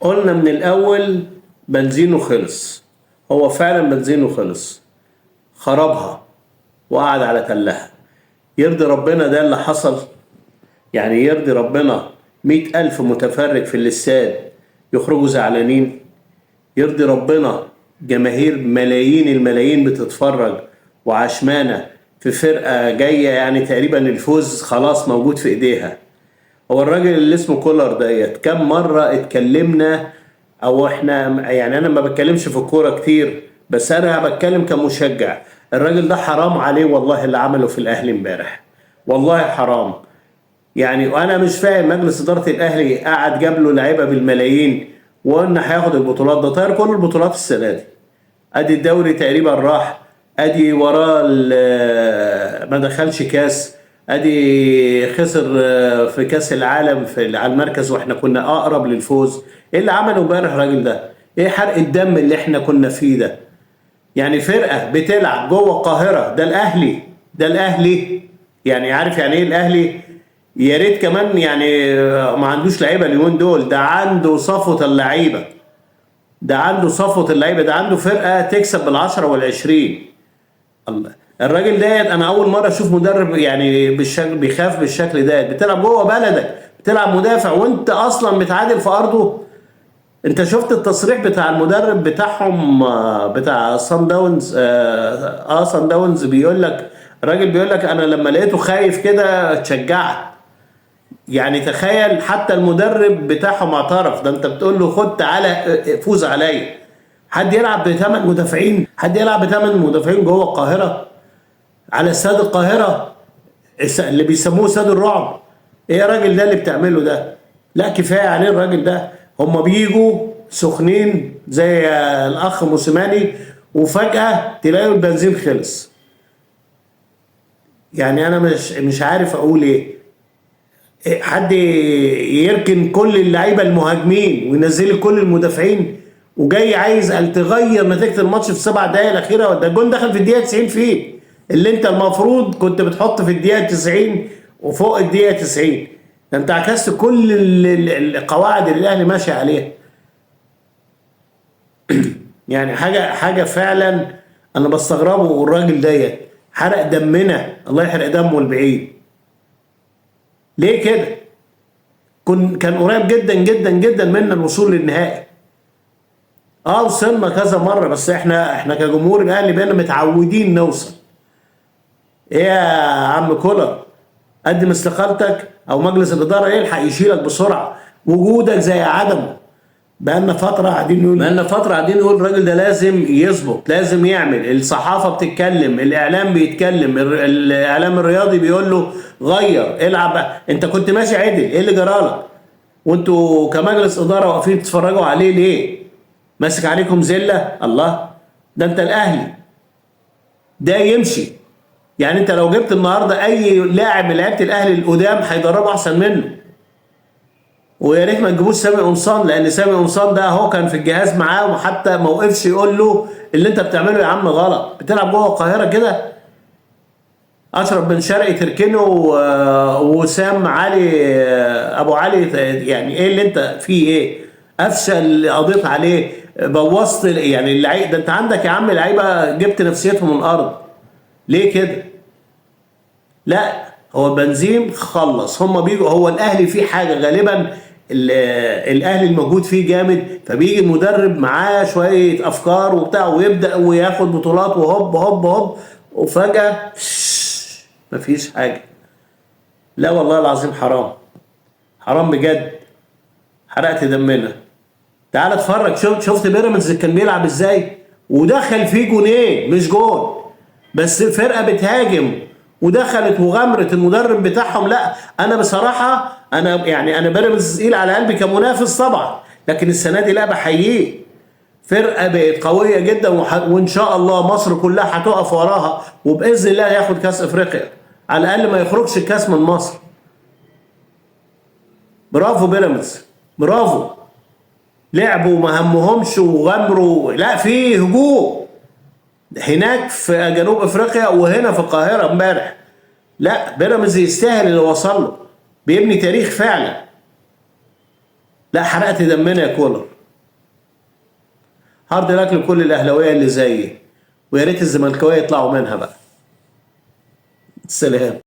قلنا من الأول بنزينة خلص، هو فعلا بنزينة خلص، خربها وقعد على تلها. يرضي ربنا ده اللي حصل؟ يعني يرضي ربنا 100,000 متفرج في الاستاد يخرجوا زعلانين؟ يرضي ربنا جماهير ملايين الملايين بتتفرج وعشمانة في فرقة جاية، يعني تقريبا الفوز خلاص موجود في ايديها. هو الراجل اللي اسمه كولر ديت كم مرة اتكلمنا، او احنا يعني انا ما بتكلمش في الكورة كتير، بس انا بتكلم كمشجع. الراجل ده حرام عليه والله اللي عمله في الاهلي امبارح، والله حرام. يعني وانا مش فاهم مجلس ادارة الاهلي قعد جاب له لعيبة بالملايين وقلنا هياخد البطولات، ده طاير كل البطولات السنة دي. ادي الدوري تقريبا راح، ادي وراه ما دخلش كاس، ادي خسر في كاس العالم في على المركز واحنا كنا اقرب للفوز. ايه اللي عمله امبارح الراجل ده؟ ايه حرق الدم اللي احنا كنا فيه ده؟ يعني فرقه بتلعب جوه القاهرة، ده الاهلي، ده الاهلي، يعني عارف يعني ايه الاهلي؟ يا ريت كمان يعني ما عندوش لعيبة اليومين دول، ده عنده صفوه اللعيبة، ده عنده صفوه اللعيبة، ده عنده فرقه تكسب بال10 وال20. الله، الراجل ده انا اول مرة اشوف مدرب يعني بالشكل بيخاف بالشكل ده. بتلعب جوه بلدك، بتلعب مدافع وانت اصلا متعادل في ارضه. انت شفت التصريح بتاع المدرب بتاعهم بتاع سان داونز؟ سان داونز، بيقول لك الراجل بيقول لك انا لما لقيته خايف كده اتشجعت. يعني تخيل حتى المدرب بتاعهم اعترف. ده انت بتقول له خد تعالى فوز عليا. حد يلعب بثمان مدافعين؟ حد يلعب بثمان مدافعين جوه القاهرة على استاد القاهرة اللي بيسموه استاد الرعب؟ ايه يا راجل ده اللي بتعمله ده؟ لا كفاية عليه الراجل ده. هما بيجوا سخنين زي الاخ موسيماني وفجاة تلاقوا البنزين خلص. يعني انا مش عارف اقول ايه. حد يركن كل اللعيبة المهاجمين وينزل كل المدافعين وجاي عايز تغير نتيجة الماتش في 7 دقائق الاخيرة؟ ده الجون دخل في الدقيقة 90 فيه، اللي انت المفروض كنت بتحط في الدقيقة 90 وفوق الدقيقة 90. ده انت عكست كل القواعد اللي الاهلي ماشي عليها. يعني حاجة فعلا انا بستغربه. والراجل ديت حرق دمنا، الله يحرق دمه البعيد. ليه كده؟ كان قريب جدا جدا جدا منا الوصول للنهائي. وصلنا كذا مرة، بس احنا كجمهور الاهلي بقينا متعودين نوصل. ايه يا عم كولر، قدم استقالتك او مجلس الادارة يلحق يشيلك بسرعة، وجودك زي عدمه. بقالنا فترة قاعدين نقول الراجل ده لازم يظبط، لازم يعمل. الصحافة بتتكلم، الاعلام بيتكلم، الاعلام الرياضي بيقول له غير، العب، انت كنت ماشي عدل، ايه اللي جرالك؟ وانتوا كمجلس ادارة واقفين تتفرجوا عليه ليه؟ ماسك عليكم زلة؟ الله، ده انت الاهلي ده يمشي. يعني انت لو جبت النهارده اي لاعب من لعيبة الاهلي القدام هيدربه احسن منه. ويا ريت ما تجيبوش سامي قمصان، لان سامي قمصان ده اهو كان في الجهاز معاه وحتى ما وقفش يقول له اللي انت بتعمله يا عم غلط، بتلعب جوه القاهرة كده. اشرف بن شرقي تركنه وسام علي ابو علي، يعني ايه اللي انت فيه؟ ايه قفشه قضيت عليه، بوظت يعني اللعيبة. ده انت عندك يا عم لعيبة جبت نفسيتهم من الارض، ليه كده؟ لا هو بنزيم خلص، هما بيجوا. هو الاهلي فيه حاجة غالبا، الاهلي الموجود فيه جامد، فبيجي المدرب معاه شوية افكار وبتاع ويبدا وياخد بطولات وهوب هوب هوب، وفجاة مفيش حاجة. لا والله العظيم حرام، حرام بجد، حرقت دمنا. تعال اتفرج، شفت بيراميدز كان بيلعب ازاي؟ ودخل فيه جونين مش جون، بس فرقه بتهاجم ودخلت وغمرت المدرب بتاعهم. لا انا بصراحة انا يعني انا بيراميدز تقيل على قلبي كمنافس طبعا، لكن السنة دي لا بحييه، فرقه بقت قوية جدا، وان شاء الله مصر كلها هتقف وراها، وباذن الله هياخد كاس افريقيا، على الاقل ما يخرجش الكاس من مصر. برافو بيراميدز، برافو، لعبوا وما همهمش وغمروا. لا في هجوم هناك في جنوب افريقيا وهنا في القاهرة امبارح. لا بيراميدز يستاهل اللي وصل له، بيبني تاريخ فعلا. لا حرقت دمنا يا كولر. hard luck لكل الاهلاوية اللي زيي، ويا ريت الزملكاويه يطلعوا منها بقى. سلام.